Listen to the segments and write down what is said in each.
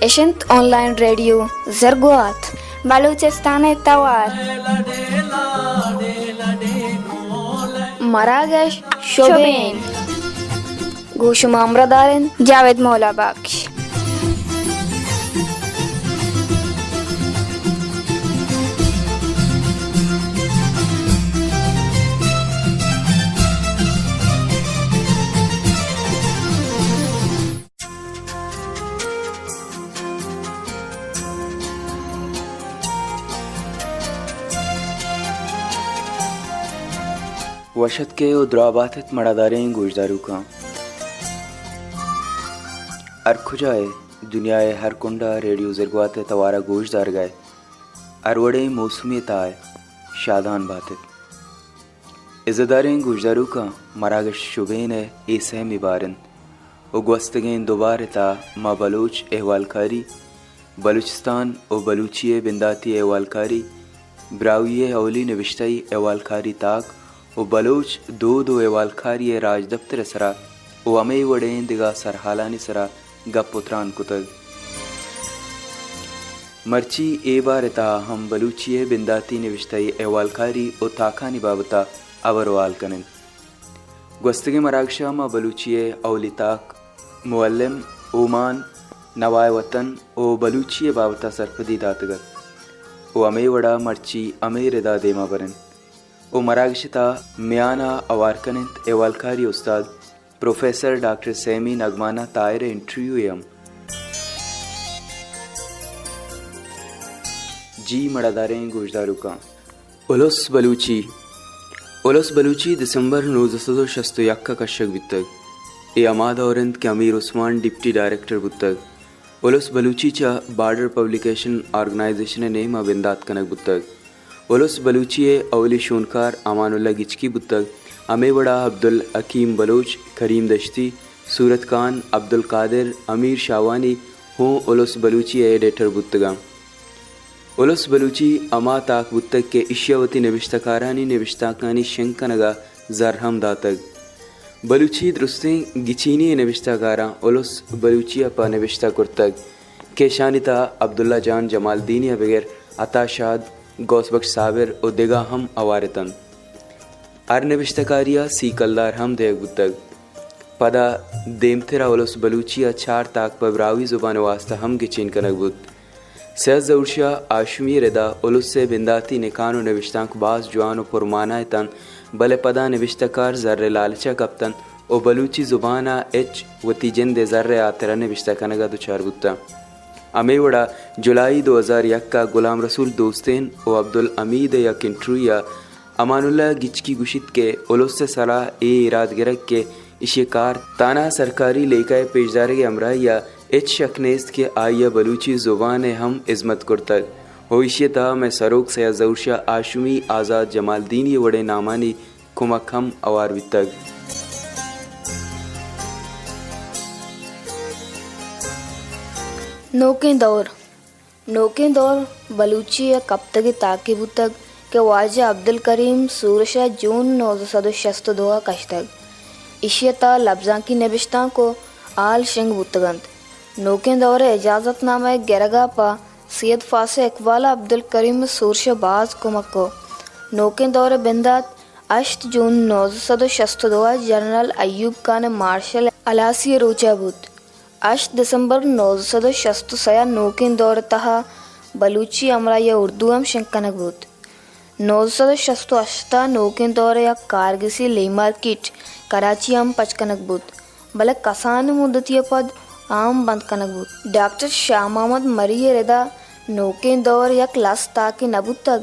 اش انت on line radio زرگوات، بلوچستان ءِ توار۔ مراگش شبین۔ گوں شما ہمراہ دار انت جاوید مولا بخش۔ وش اتک ئے ءُ دراہ بات ات مڑاداریں گوشداروکاں۔ ہر کجا ئے، دنیا ءِ ہر کنڈ ءَ ریڈیو زرگوات ءِ توار ءَ گوشدارگ ءَ ئے، ہر وڑیں موسمی ءِ تہا ئے، شادان بات ات۔ عزتداریں گوشداروکاں، مراگش شبین ءِ اے سیمی بار انت ءُ گوستگیں دو بار ءِ تہا ما بلوچ احوالکاری، بلوچستان ءُ بلوچی ءِ بنداتی احوالکاری، براہوئی ءِ اولی نبشتہی احوالکاری تاک ءُ بلوچ دود ءُ احوالکاری ءِ راجدپتر ءِ سرا ءُ ہمے وڑیں دگہ سرحالانی سرا گپ ءُ تران کتگ۔ مرچی اے بار ءِ تہا ہم بلوچی ءِ بنداتی نبشتہی احوالکاری ءُ تاکانی بابت ءَ ہبر ءُ ہال کن انت۔ گوستگیں مراگش ءَ ما بلوچی ءِ اولی تاک، معلم، اومان، نوائے وطن ءُ بلوچی ءِ بابت ءَ سرپدی داتگ ات ءُ ہمے وڑ ءَ مرچی ہمے رد ءَ دیم ءَ بر انت ءُ مراگش ءِ تہا میان ءَ ہوار کن انت احوالکاری استاد پروفیسر ڈاکٹر سیمی نگمانا طاہر ءِ انٹرویو ءَ ہم۔ جی مڑاداریں گوشداروکاں، الس بلوچی، الس بلوچی دسمبر نوزدہ سد ءُ شست ءُ یک ءَ کشگ بیتگ۔ اے ہما دور انت کہ امیر عثمان ڈپٹی ڈائریکٹر بوتگ۔ الس بلوچی چہ بارڈر پبلیکیشن آرگنائزیشن ءِ نیم ءَ بندات کنگ بوتگ۔ الس بلوچی ءِ اولی شونکار امان اللہ گچکی بوتگ۔ ہمے وڑ ءَ عبدالحکیم بلوچ، کریم دشتی، صورت خان، عبدالقادر، امیر شاہوانی ہوں الس بلوچی ءِ ایڈیٹر بوتگ انت۔ الس بلوچی ہما تاک بوتگ کہ ایشی ءَ وتی نبشتہ کارانی نبشتانکانی شنگ کنگ ءَ زر ہم داتگ۔ بلوچی درستیں گچینی ءِ نبشتہ کاراں الس بلوچی ءَ پہ نبشتہ کرتگ کہ اشانی تہا عبداللہ جان جمالدینی ءَ بگر عطا شاد، غوث بخش صابر ءُ دگہ ہم ہوار اتنت۔ ہر نبشتہ کاری ءَ سی کلدار ہم دیگ بوتگ۔ پدا دیمتر ءَ الس بلوچی ءَ چار تاک پہ براہوئی زبان ءِ واستہ ہم گچین کنگ بوت۔ سید ظہور شاہ ہاشمی ءِ رد ءَ الس ءِ بنداتی نکان ءُ نبشتانک باز جوان ءُ پرمانا اتنت، بلے پدا نبشتہ کار زر ءِ لالچ ءَ کپتنت ءُ بلوچی زبان ءَ ہچ وتی جند ءِ زر ءِ ہاترا نبشتہ کنگ ءَ دچار بوتاں۔ ہمے وڑ ءَ جولائی دو ہزار یک ءَ غلام رسول دوستین ءُ عبدالحمید ءِ یک انٹروی ءَ امان اللہ گچکی گوشیت کہ الس ءِ سرا اے ایراد گرگ کہ ایشی ءِ کار تہنا سرکاری لیکہ ءِ پیشدارگ ءِ ہمراہی ءَ ہچ شک نیست کہ آئی ءَ بلوچی زبان ءِ ہم ہزمت کرتگ ءُ ایشی ءِ تہا مئے سروک سید ظہور شاہ ہاشمی، آزات جمالدینی ءِ وڑیں نامانی کمک ہم ہوار بیتگ۔ نوکیں دور۔ نوکیں دور بلوچی ءِ کپتگیں تاکے بوتگ کہ واجہ عبدالکریم سورش ءَ جون نوزدہ سد ءُ شست ءُ دو ءَ کشتگ۔ ایشی ءِ تہا لبزانکی نبشتانک ءُ ہال شنگ بوتگ انت۔ نوکیں دور ءِ اجازت نامہ ءِ گرگ ءَ پہ سید فاصح اقبال ءَ عبدالکریم سورش ءَ باز کمک کت۔ نوکیں دور ءِ بندات ہشت جون نوزدہ سد ءُ شست ءُ دو ءَ جنرل ایوب خان ءِ مارشل ءِ ہلاسی ءِ روچ ءَ بوت۔ ہشت دسمبر نوزدہ سد ءُ شست ءُ سئے ءَ نوکیں دور ءِ تہا بلوچی ءِ ہمراہی ءَ اردو ہم شنگ کنگ بوت۔ نوزدہ سد ءُ شست ءُ ہشت ءَ نوکیں دور ءِ یک کارگسی لے مارکیٹ کراچی ءَ ہم پچ کنگ بوت، بلے کسانیں مدتے ءَ پد آ ہم بند کنگ بوت۔ ڈاکٹر شاہ محمد مری ءِ رد ءَ نوکیں دور یک لس تاکے نہ بوتگ،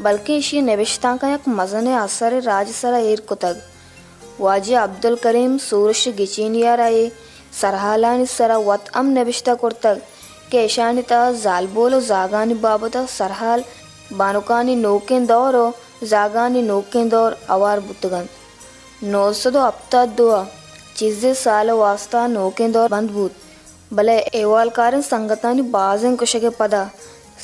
بلکیں ایشی ءِ نبشتانکاں یک مزنیں اثرے راج ءِ سرا ایر کتگ۔ واجہ عبدالکریم سورش ءِ گچینی ءَ را اے سرحالانی سرا وت ہم نبشتہ کرتگ کہ اشانی تہا زالبول ءُ زاگانی بابت ءَ سرحال، بانکانی نوکیں دور ءُ زاگانی نوکیں دور ہوار بوتگ انت۔ نوزدہ سد ءُ ہپتاد دو ءَ چیزے سال ءِ واستہ نوکیں دور بند بوت، بلے احوالکاریں سنگتانی بازیں کشگ ءِ پدا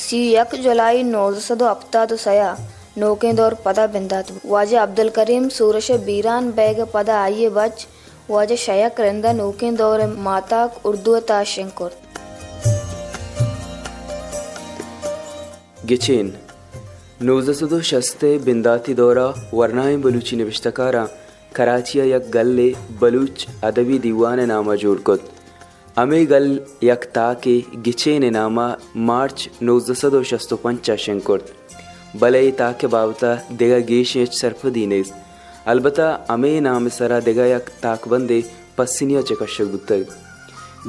سی ءُ یک جولائی نوزدہ سد ءُ ہپتاد ءُ سئے ءَ نوکیں دور پدا بندات بوت۔ واجہ عبدالکریم سورش ءِ بیران بئیگ ءِ پدا آئی ءِ بچ واجہ شیخ رند ءَ نوکیں دور ءِ ماہتاک اردو ءِ تہا شنگ کرت۔ گچین۔ نوزدہ سد ءُ شست ءِ بنداتی دور ءَ ورنائیں بلوچی نبشتہ کاراں کراچی ءَ یک گلے بلوچ ادبی دیوان ءِ نام ءَ جوڑ کت۔ ہمے گل یک تاکے گچین ءِ نام ءَ مارچ نوزدہ سد ءُ شست ءُ پنچ ءَ شنگ کرت، بلے اے تاک ءِ بابت ءَ دگہ گیشیں ہچ سرپدی نیست۔ البتہ ہمے نام ءِ سرا دگہ یک تاکبندے پسنی ءَ چہ کشگ بوتگ۔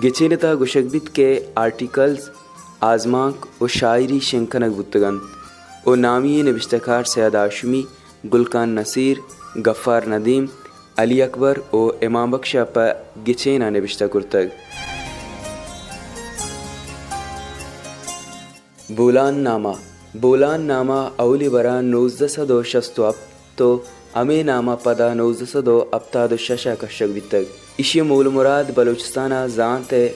گچین ءِ تہا گوشگ بیت کہ آرٹیکلز، آزمانک ءُ شاعری شنگ کنگ بوتگ انت ءُ نامی ئیں نبشتہ کار سید ہاشمی، گل خان نصیر، غفار ندیم، علی اکبر ءُ امام بخش ءَ پہ گچین ءَ نبشتہ کرتگ۔ بولان نامہ۔ بولان نامہ اولی برا نوزدہ سد ءُ شست ءُ ہپت ءُ ہمے نامہ پدا نوزدہ سد ءُ ہپتاد ءُ شش ءَ کشگ بیتگ۔ ایشی ءِ مول ءُ مراد بلوچستان ءَ زانت ءِ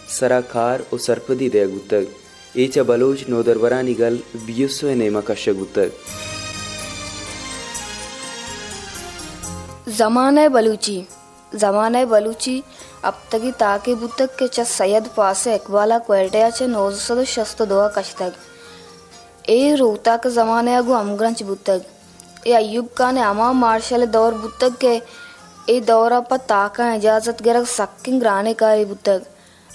سرا کار ءُ سرپدی دئیگ بوتگ۔ اے چہ بلوچ نودربرانی گل بیوسو ءِ نیمگ ءَ کشگ بوتگ۔ زمانۂ بلوچی۔ زمانۂ بلوچی ہپتگی تاکے بوتگ کہ چہ سید فاصح اقبال ءَ کوئٹہ ءَ چہ نوزدہ سد ءُ شست ءُ دو ءَ کشتگ۔ اے روتاک ءِ زمانہ ءَ گوں ہمگرنچ بوتگ۔ اے ایوب خان ءِ ہما مارشل ءِ دور بوتگ کہ اے دور ءَ پہ تاکاں اجازت گرگ سکیں گرانیں کارے بوتگ۔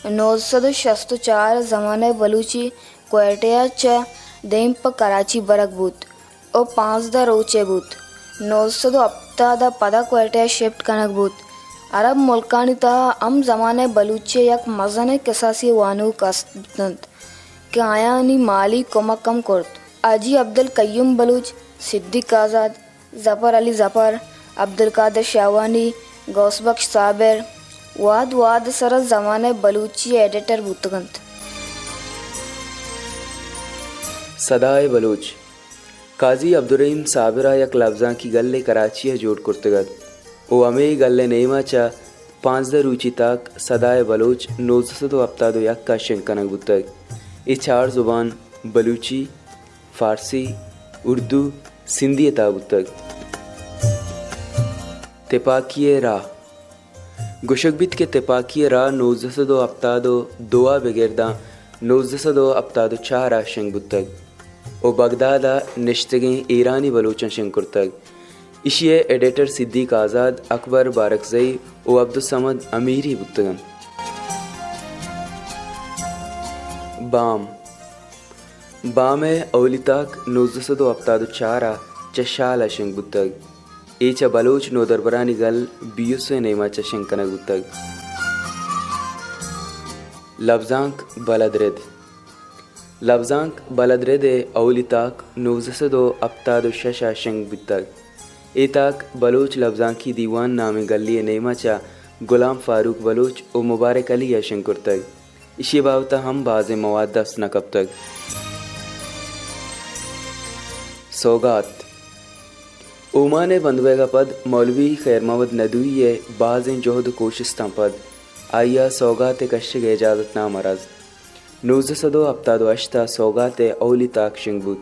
نوزدہ سد ءُ شست ءُ چار ءِ زمانۂ بلوچی کوئٹہ ءَ چہ دیم پہ کراچی برگ بوت ءُ پانزدہ روچے بوت۔ نوزدہ سد ءُ ہپتاد ءَ پدا کوئٹہ ءَ شفٹ کنگ بوت۔ عرب ملکانی تہا ہم زمانۂ بلوچی ءِ یک مزنیں کساسی وانوک است بوتنت کہ آیانی مالی کمک ہم کرت۔ حاجی عبدالقیوم بلوچ، صدیق آزاد، ظفر علی ظفر، عبدالقادر شاہوانی، غوث بخش صابر وہد وہد ءِ سرا زمانۂ بلوچی ءِ ایڈیٹر بوتگ انت۔ صدائے بلوچ۔ قاضی عبدالرحیم صابر ءَ یک لبزانکی گلے کراچی ءَ جوڑ کرتگ ات ءُ ہمے گل ءِ نیم ءَ چہ پانزدہ روچی تاک صدائے بلوچ نوزدہ سد ءُ ہپتاد ءُ یک ءَ شنگ کنگ بوتگ۔ اے چار زبان بلوچی، فارسی، اردو، سندھی ءِ تہا بوتگ۔ تپاکی ءِ راہ۔ گوشگ بیت کہ تپاکی ءِ راہ نوزدہ سد ءُ ہپتاد ءُ دو ءَ بگر داں نوزدہ سد ءُ ہپتاد ءُ چار ءَ شنگ بوتگ ءُ بغداد ءَ نشتگیں ایرانی بلوچاں شنگ کرتگ۔ ایشی ءِ ایڈیٹر صدیق آزاد، اکبر بارکزئی ءُ عبدالصمد امیری بوتگ انت۔ بام۔ بام ءِ اولی تاک نوزدہ سد ءُ ہپتاد ءُ چار ءَ چہ شال ءَ شنگ بوتگ۔ اے چہ بلوچ نودربرانی گل بیوسو ءِ نیم ءَ چہ شنگ کنگ بوتگ۔ لبزانک بلد رد۔ لبزانک بلد رد ءِ اولی تاک نوزدہ سد ءُ ہپتاد ءُ شش ءَ شنگ بوتگ۔ اے تاک بلوچ لبزانکی دیوان نامیں گلی ءِ نیم ءَ چہ غلام فاروق بلوچ ءُ مبارک علی ءَ شنگ کرتگ۔ ایشی ءِ بابت ءَ ہم بازیں مواد دست نہ کپتگ۔ سوگات۔ اومان ءِ بند بئیگ ءَ پد مولوی خیر محمد ندوی ءِ بازیں جہد ءُ کوشستاں پد آئی ءَ سوگات ءِ کشگ ءِ اجازت نامہ رست۔ نوزدہ سد ءُ ہپتاد ءُ ہشت ءَ سوگات ءِ اولی تاک شنگ بوت۔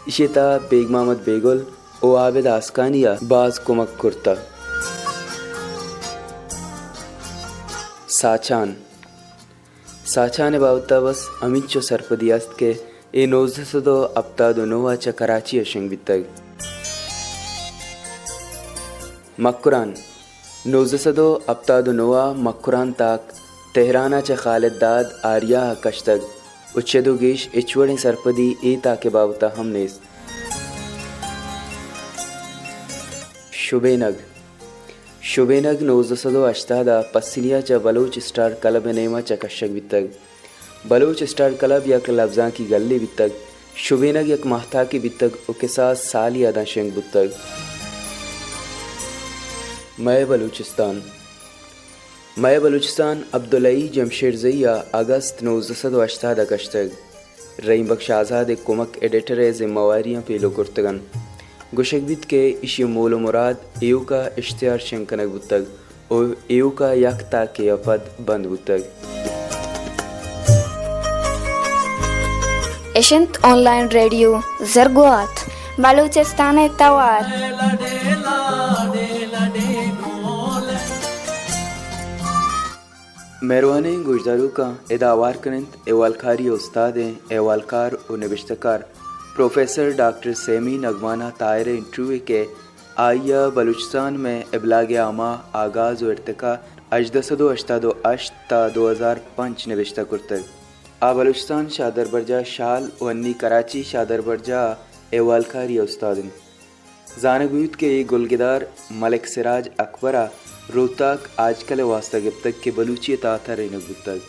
ایشی ءِ تہا بیگ محمد بیگل ءُ عابد آسکانی ءَ باز کمک کرتگ۔ ساچان۔ ساچان ءِ بابت ءَ بس ہمینچو سرپدی است کہ اے نوزدہ سد ءُ ہپتاد ءُ نو ءَ چہ کراچی ءَ شنگ بیتگ۔ مکران۔ نوزدہ سد ءُ ہپتاد ءُ نو ءَ مکران تاک تہران ءَ چہ خالد داد آریا ءَ کشتگ ءُ چد ءُ گیش ہچ وڑیں سرپدی اے تاک ءِ بابت ءَ ہم نیست۔ شبینگ۔ شبینگ نوزدہ سد ءُ ہشتاد ءَ پسنی ءَ چہ بلوچ اسٹار کلب ءِ نیم ءَ چہ کشگ بیتگ۔ بلوچ اسٹار کلب یک لبزانکی گلے بیتگ۔ شبینگ یک ماہتاکے بیتگ ءُ کساس سالی ءَ داں شنگ بوتگ۔ مئے بلوچستان۔ مئے بلوچستان عبدالحئی جمشیرزئی ءَ اگست نوزدہ سد ءُ ہشتاد ءَ کشتگ۔ رحیم بخش آزاد ءِ کمک ایڈیٹر ءِ ذمہ واریاں پیلو کرتگ انت۔ گوشگ بیت کہ ایشی ءِ مول ءُ مراد ایوک ءَ اشتہار شنگ کنگ بوتگ ءُ ایوک ءَ یک تاکے ءَ پد بند بوتگ۔ اش انت آنلائن ریڈیو زرگوات۔ بلوچستان ءِ توار۔ مہروانیں گوشداروکاں ادا ہوار کن انت احوالکاری ءِ استادیں احوالکار ءُ نبشتہ کار پروفیسر ڈاکٹر سیمی نگمانا طاہر ءِ انٹرویو کہ آئی ءَ بلوچستان مئے ابلاغ عامہ آغاز و ارتقا ہژدہ سد و ہشتاد و ہشت تا دو ہزار پنچ نبشتہ کرتگ۔ آ بلوچستان شاہ دربرجاہ شال و انی کراچی شاہ دربرجاہ ءَ احوالکاری ءِ استاد انت۔ زانگ بیت کہ اے گلگدار ملک سراج اکبر ءَ روتاک آجکل ءِ واستہ گپتگ کہ بلوچی ءِ تہا ترینگ بوتگ۔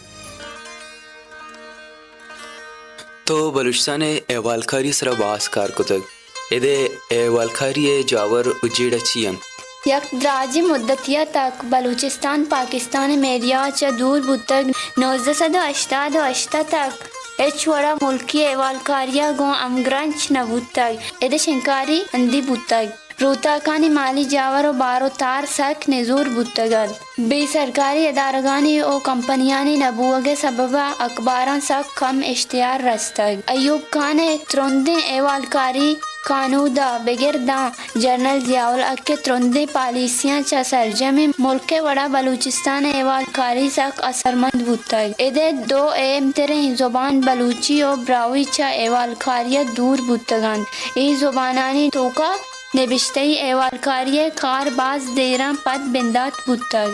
تو بلوچستان ءِ احوالکاری ءِ سرا باز کار کتگ۔ اد ءِ احوالکاری ءِ جاور و جیڑہ چی انت؟ یک دراجیں مدتے ءَ تک بلوچستان پاکستان ءِ میڈیا ءَ چہ دور بوتگ۔ نوزدہ سد و ہشتاد و ہشت ءَ تک ہچ وڑا ملکی احوالکاری ءَ گوں ہمگرنچ نہ بوتگ۔ اد ءِ شنگکاری ہندی بوتگ۔ روتاکانی مالی جاور و بار و تار سک نزور بوتگ انت۔ بے سرکاری ادارگانی و کمپنیانی نہ بوگ ءِ سبب ءَ اخباراں سک کم اشتہار رستگ۔ ایوب خان ءِ ترندیں احوالکاری کانود ءَ بگر داں جنرل ضیاء الحق ءِ ترندیں پالیسیاں چہ سرجمیں ملک ءِ وڑا بلوچستان ءِ احوالکاری سک اثرمند بوتگ۔ اد ءِ دو اہم تریں زبان بلوچی و براہوئی چہ احوالکاری ءَ دور بوتگ انت۔ اے زبانانی توکا نبشتہی احوالکاری ءِ کار باز دیراں پد بندات بوتگ۔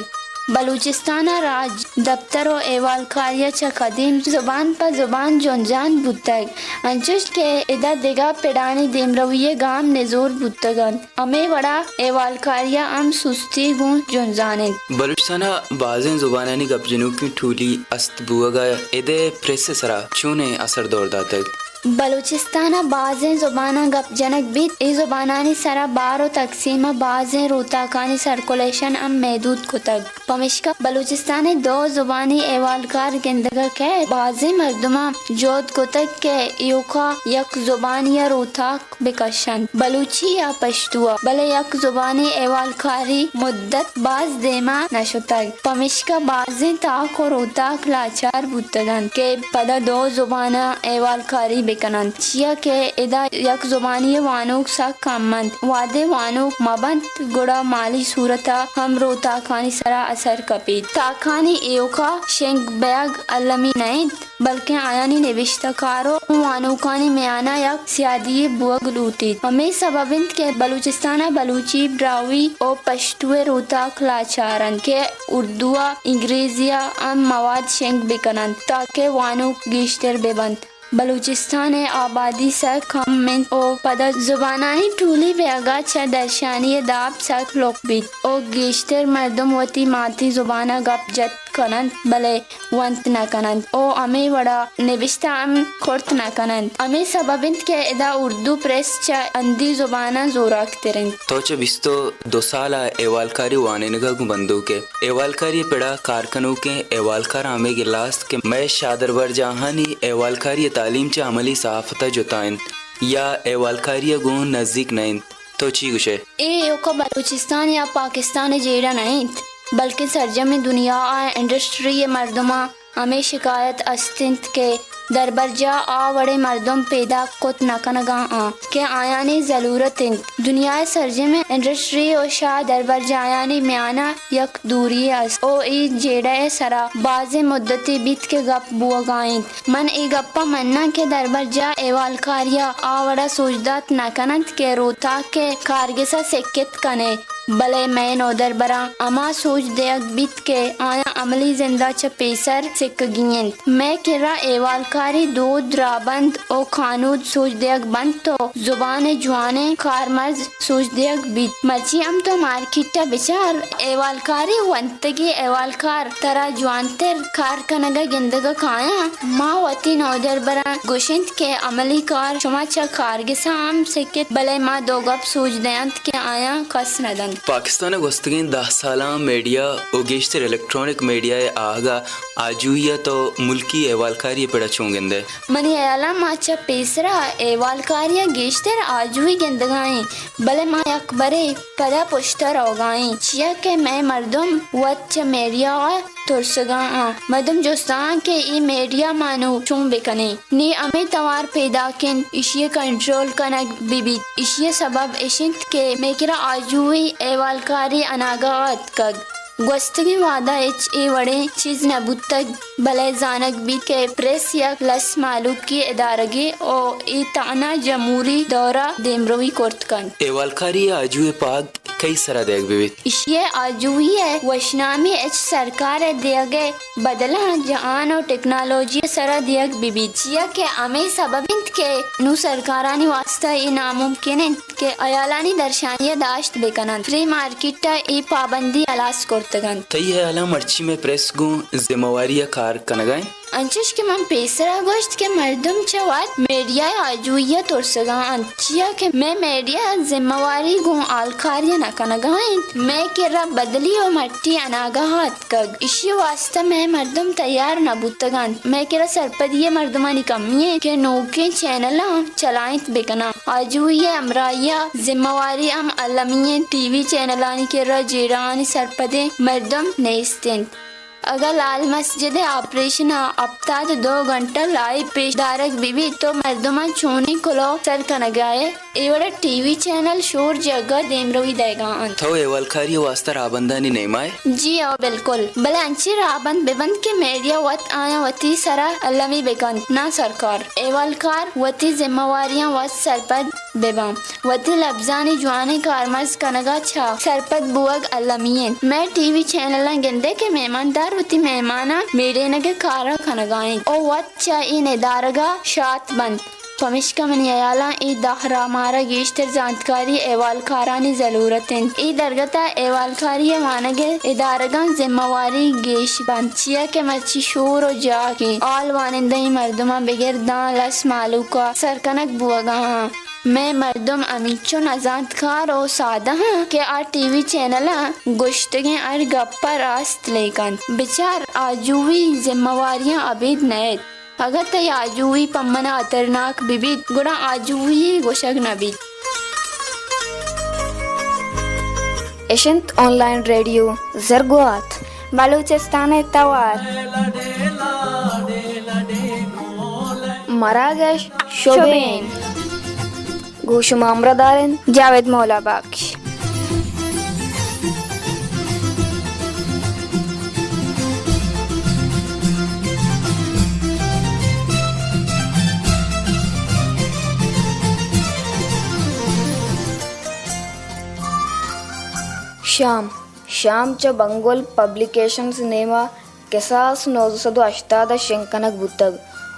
بلوچستان ءَ راج دپتر و احوالکاری ءَ چہ قدیم زبان پہ زبان جنجان بوتگ، انچوش کہ ادا دگہ پڑانی دیمروی ءِ گام نزور بوتگ انت۔ ہمے وڑا احوالکاری ءَ ہم سستی گوں جنجان انت۔ بلوچستان ءَ بازیں زبانانی گپ جنوکیں ٹولی است بوگ ءَ اد ءِ پریس ءِ سرا چونیں اثر دور داتگ؟ بلوچستان ءَ بازیں زباناں گپ جنگ بیت، اے زبانانی سرا بار و تقسیم ءَ بازیں روتاکانی سرکولیشن ہم محدود کتگ۔ پمیشکا بلوچستان ءِ دو زبانی احوالکار گندگ ءَ کئیت۔ بازیں مردماں جہد کتگ کہ ایوکا یک زبانی ءَ روتاک بکش انت، بلوچی یا پشتو ءَ، بلے یک زبانی احوالکاری مدت باز دیما نہ شتگ، پمیشکا بازیں تاک و روتاک لاچار بوتگ انت کہ پدا دو زباناں احوالکاری بکن انت، چیا کہ ادا یک زبانی ءِ وانوک سک کم انت۔ وہدے وانوک مہ بنت، گڑا مالی صورت ءَ ہم روتاکانی سرا اثر کپیت۔ تاکانی ایوکا شنگ بیگ المی نہ انت، بلکیں آیانی نبشتہ کار و وانوکانی میانا یک سیادی بوگ لوٹیت۔ ہمے سبب انت کہ بلوچستان ءَ بلوچی، براہوئی و پشتو ءِ روتاک لاچار انت کہ اردو ءُ انگریزی ءَ ہم مواد شنگ بہ کن انت تاکہ وانوک گیشتر بہ بنت۔ بلوچستان ءِ آبادی سک کم انت و پدا زبانانی ٹولی بیگ ءَ چہ درشانی ءِ داب سک لک بیت و گیشتر مردم وتی ماتی زبان ءَ گپ جت کن انت، بلے ونت نہ کن انت و ہمے وڑا نبشتہ ہم کرت نہ کن انت۔ ہمے سبب انت کہ ادا اردو پریس چہ ہندی زباناں زوراک تر انت۔ تو چہ بیست ءُ دو سال ءَ احوالکاری وانینگ ءَ گوں بندوک ئے۔ احوالکاری ءِ پڑ ءَ کار کنوکیں احوالکاراں ہمے گلہ است کہ مئے شادربرجاہانی احوالکاری ءِ تعلیم چہ عملی صحافت ءَ جتا انت یا احوالکاری ءَ گوں نزیک نہ انت۔ تو چی گوش ئے؟ اے ایوکا بلوچستان یا پاکستان ءِ جیڑہ نہ انت، بلکیں سرجمیں دنیا ءِ انڈسٹری ءِ مردماں ہمے شکایت است انت کہ دربرجاہ آ وڑیں مردم پیداک کت نہ کنگ ءَ آں کہ آیانی ضلورت انت۔ دنیا ءِ سرجمیں انڈسٹری و شاہ دربرجاہانی میان ءَ یک دوری است و اے جیڑہ ءِ سرا بازیں مدتے بیت کہ گپ بوگ ءَ انت۔ من اے گپ ءَ مناں کہ دربرجاہ احوالکاری ءَ آ وڑا سوج دات نہ کن انت کہ روتاک ءِ کارگس ءَ سکت کن ئے، بلے مئے نودربراں ہما سوج دیگ بیت کہ آیاں عملی زند ءَ چہ پیسر سکگی انت۔ مئے کرا احوالکاری دود، راہبند و کانود سوج دیگ بنت و زبان ءِ جوانیں کارمرز سوج دیگ بیت۔ مرچی ہم تو مارکیٹ ءَ بچار، احوالکاری ونتگیں احوالکار ترا جوانتر کار کنگ ءَ گندگ ءَ کایاں۔ ما وتی نودربراں گوش انت کہ عملی کار شما چہ کارگساں ہم سکت، بلے ما دو گپ سوج دئینت کہ آیاں کس نہ دنت۔ پاکستان ءِ گوستگیں دہ سالاں میڈیا و گیشتر الیکٹرانک میڈیا ءِ آہگ ءَ آجوئی ءَ تو ملکی احوالکاری ءِ پڑ ءَ چون گندئے؟ منی ہیال ءَ ما چہ پیسرا احوالکاری ءَ گیشتر آجوئی گندگ ءَ ایں، بلے ما یک برے پدا پشت ءَ روگ ءَ ایں، چیا کہ مئے مردم وت چہ میڈیا ءَ ترسگ ءَ آں۔ مردم جست ءَ آں کہ اے میڈیا ما نوں چون بہ کنیں؟ نی ہمے توار پیداک انت ایشی ءِ کنٹرول کنگ بہ بیت۔ ایشی ءِ سبب اش انت کہ مئے کرا آجوئی احوالکاری اناگہ ءَ اتکگ۔ گوستگیں وہدا ہچ اے وڑیں چیز نہ بوتگ، بلے زانگ بیت کہ پریس یک لس مہلوکی ادارگے ءُ اے تہنا جمہوری دور ءَ دیمروی کرت کنت۔ احوالکاری ءِ آجوئی ءِ پاگ کئی سرا دیگ بہ بیت؟ ایشی ءِ آجوئی ءِ وشنامی ہچ سرکار ءِ دیگ ءِ بدل ءَ جہان ءُ ٹیکنالوجی ءِ سرا دیگ بہ بیت، چیا کہ ہمے سبب انت کہ نوں سرکارانی واستہ اے ناممکن انت کہ ہیالانی درشانی ءَ داشت بہ کن انت۔ فری مارکیٹ ءَ اے پابندی ہلاس کرتگ انت۔ تئی ہیالاں مرچی مئے پریس گوں ذمہ واری ءَ کار کنگ ءَ انت؟ انچش کہ من پیسرا گوشت کہ مردم چہ وت میڈیا ءِ آجوئی ءَ ترسگ ءَ انت، چیا کہ مئے میڈیا ءِ ذمہ واری گوں ہالکاری ءَ نہ کنگ ءَ انت۔ مئے کرا بدلی ءُ مٹی اناگہ اتکگ، ایشی ءِ واستہ مئے مردم تیار نہ بوتگ انت۔ مئے کرا سرپدی ءِ مردمانی کمی انت کہ نوکیں چینلاں چلائینت بہ کناں۔ آجوئی ءِ ہمراہی ءَ ذمہ واری ہم المی انت۔ ٹی وی چینلانی کرا جیڑہانی سرپدیں مردم نیست انت۔ اگاں لال مسجد ءِ آپریشن ءَ ہپتاد ءُ دو گھنٹہ لائیو پیش دارگ بہ بیت تو مردماں چونیں کلوہ سر کنگ ءَ ات؟ اے وڑ ءَ ٹی وی چینل شور جگ ءَ دیمروی دئیگ ءَ انت۔ تو احوالکاری ءِ واستہ راہبندانی نیما ئے؟ جی ہو، بالکل۔ بلے انچیں راہبند بہ بنت کہ میڈیا وت آیاں وتی سرا المی بہ کنت، ناں سرکار۔ احوالکار وتی ذمہ واریاں وت سرپد بہ باں۔ وتی لبزانی جوانیں کارمرز کنگ ءَ چہ سرپد بوگ المی انت۔ مئے ٹی وی چینلاں گندئے کہ مہماندار وتی مہماناں میڑینگ ءِ کار ءَ کنگ ءَ انت ءُ وت چہ اے ندارگ ءَ شات بنت۔ پمیشکا منی ہیالاں اے دہر ءَ مارا گیشتر زانتکاری احوالکارانی ضلورت انت۔ اے درگت ءَ احوالکاری ءِ وانگ ءِ ادارگاں ذمہ واری گیش بنت، چیا کہ مرچی شور ءُ جاک انت۔ ہال وانندہیں مردماں بگر داں لس مہلوک ءَ سر کنگ بوگ ءَ انت۔ مئے مردم ہمینچو نزانتکار ءُ سادہ انت کہ آ ٹی وی چینلاں گوشتگیں ہر گپ ءَ راست لیک انت۔ بچار، آجوئی ذمہ واریاں ابید نئیت۔ اگاں تئی آجوئی پہ من ءَ ہترناک بہ بیت، گڑا آجوئی گوشگ نہ بیت۔ اش انت آن لائن ریڈیو زرگوات، بلوچستان ءِ توار۔ مراگش شبین۔ گوں شما ہمراہ دار انت جاوید مولا بخش۔ شام، شام چہ بنگل پبلیکیشنز ءِ نیما کساس نوزدہ سد ءُ ہشتاد ءَ شنگ کنگ بوتگ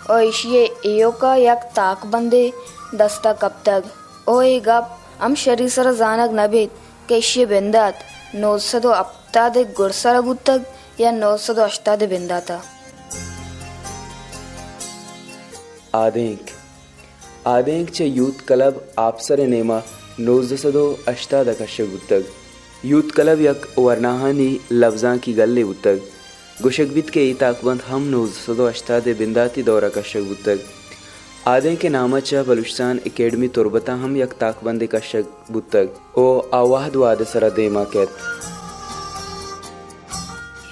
ءُ ایشی ءِ ایوک ءَ یک تاکبندے دست ءَ کپتگ ءُ اے گپ ہم شری سر ءَ زانگ نہ بیت کہ ایشی ءِ بندات نوزدہ سد ءُ ہپتاد ءِ گڈسر ءَ بوتگ یا نوزدہ سد ءُ ہشتاد ءِ بندات ءَ۔ آدینک۔ آدینک چہ یوتھ کلب آپسر ءِ نیما نوزدہ سد ءُ ہشتاد ءَ کشگ بوتگ۔ یوتھ کلب یک ورناہانی لبزانکی گلے بوتگ۔ گوشگ بیت کہ اے تاکبند ہم نوزدہ سد ءُ ہشتاد ءِ بنداتی دور ءَ کشگ بوتگ۔ آدینک ءِ نام ءَ چہ بلوچستان اکیڈمی تربت ءَ ہم یک تاکبندے کشگ بوتگ ءُ آ وہد وہد ءِ سرا دیما کیت۔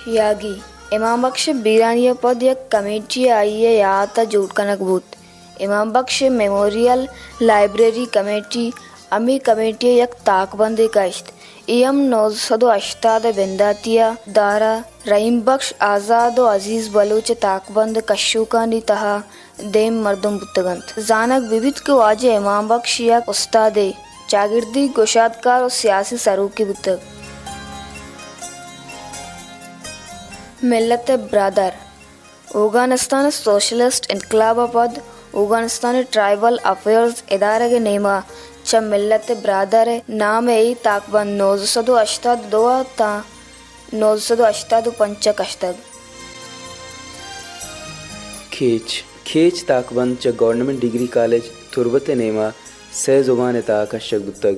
یاگی، امام بخش ءِ بیرانی ءَ پد یک کمیٹی آئی ءِ یات ءَ جوڑ کنگ بوت۔ امام بخش میموریل لائبریری کمیٹی ہمے کمیٹی ءَ یک تاکبندے کشت۔ اے ہم نوزدہ سد ءُ ہشتاد ءِ بنداتی ءَ دار ءَ رحیم بخش آزاد ءُ عزیز بلوچ ءِ تاکبند ءِ کشوکانی تہا دیم مردم بوتگ انت۔ زانگ بہ بیت کہ واجہ امام بخش یک استادے، چاگردی، گشادکار ءُ سیاسی سروکے بوتگ۔ ملت برادر۔ اوگانستان ءِ سوشلسٹ انقلاب ءَ پد اوگانستان ءِ ٹرائبل افیئرز ادارگ ءِ نیما چہ ملت برادر ءِ نام ءَ اے تاکبند نوزدہ سد ءُ ہشتاد ءُ دو ءَ تاں نوزدہ سد ءُ ہشتاد ءُ پنچ ءَ کشتگ۔ کیچ، کیچ تاکبند چہ گورنمنٹ ڈگری کالج تربت ءِ نیما سئے زبان ءِ تہا کشگ بوتگ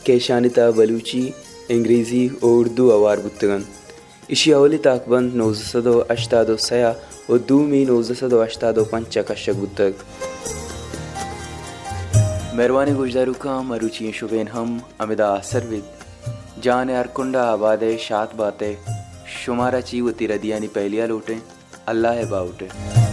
کہ اشانی تہا بلوچی، انگریزی ءُ اردو ہوار بوتگ انت۔ ایشی اولی تاکبند نوزدہ سد ءُ ہشتاد ءُ سئے ءَ ءُ دومی نوزدہ سد ءُ ہشتاد ءُ پنچ ءَ کشگ بوتگ۔ مہروانیں گوشداروکاں، مروچی ایں شبین ہم ہمدا آسر بیت۔ جان ءِ ہر کنڈ ءَ آباد ئے، شات بات ئے۔ شمارا چی وتی ردیانی پہلی ءَ لوٹیں۔ اللہ ءِ باہوٹ ئے۔